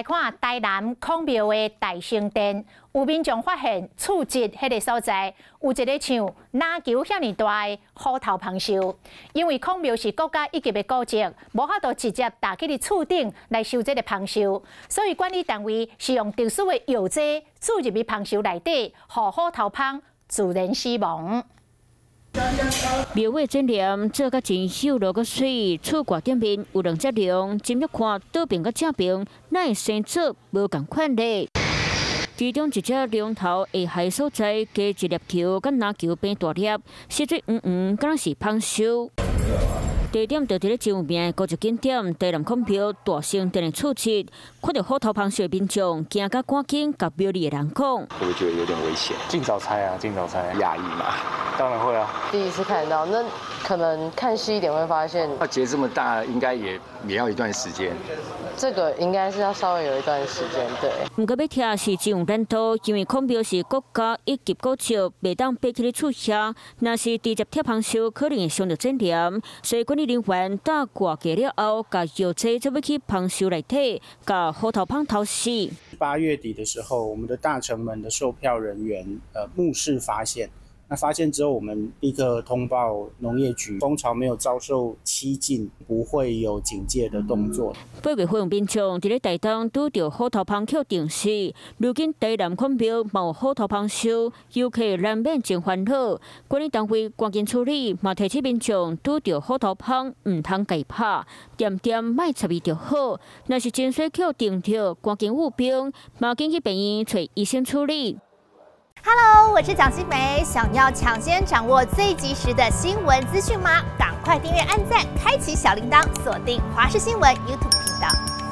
來看台南孔廟的大成殿，有民眾發現厝側彼个所在有一个像籃球遐爾大的虎頭蜂銹。因為孔廟是國家一級的古蹟，無法度直接踏去佇厝頂來收這个蜂銹，所以管理單位是用特殊的藥劑注入去蜂銹內底，予虎頭蜂自然死亡。廟宇展覽做甲真秀麗閣媠，厝蓋頂面有兩隻龍，斟酌看倒爿佮正爿，哪會生做無仝款咧？其中一隻龍頭下海所在，加一粒球，佮籃球般大粒，色水黃黃，敢若是蜂銹。地點就佇咧真有名的古蹟景點台南孔廟大成殿的厝側，看著虎頭蜂銹的民眾驚甲趕緊共廟裡的人講。會不會覺得有點危險？盡早拆啊，盡早拆。訝異嘛？當然會啊。第一次看到，那可能看細一點會發現。要結這麼大，應該也要一段時間。這個應該是要稍微有一段時間，對。毋過欲拆是真有難度，因為孔廟是國家一級古蹟，袂當爬去咧厝遐。若是直接拆蜂銹，可能會傷著展覽。所以管理人員搭掛架了後，共藥劑做去蜂銹內底，共虎頭蜂頭死。 8月底的時候，我們的大成門的售票人員，目視發現。那發現之後，我們立刻通報農業局，蜂巢沒有遭受欺進，不會有警戒的動作。8月份民眾佇咧台東拄著虎頭蜂予叮死，如今台南孔廟嘛有虎頭蜂銹，遊客難免真煩惱。管理單位趕緊處理，嘛提醒民眾拄著虎頭蜂毋通共拍，恬恬莫插伊就好。若是真衰予叮著，趕緊有病，嘛緊去病院揣醫生處理。 Hello，我是蔣新梅，想要搶先掌握最及時的新聞資訊嗎？趕快訂閱、按讚、開啟小鈴鐺，鎖定華視新聞 YouTube 頻道。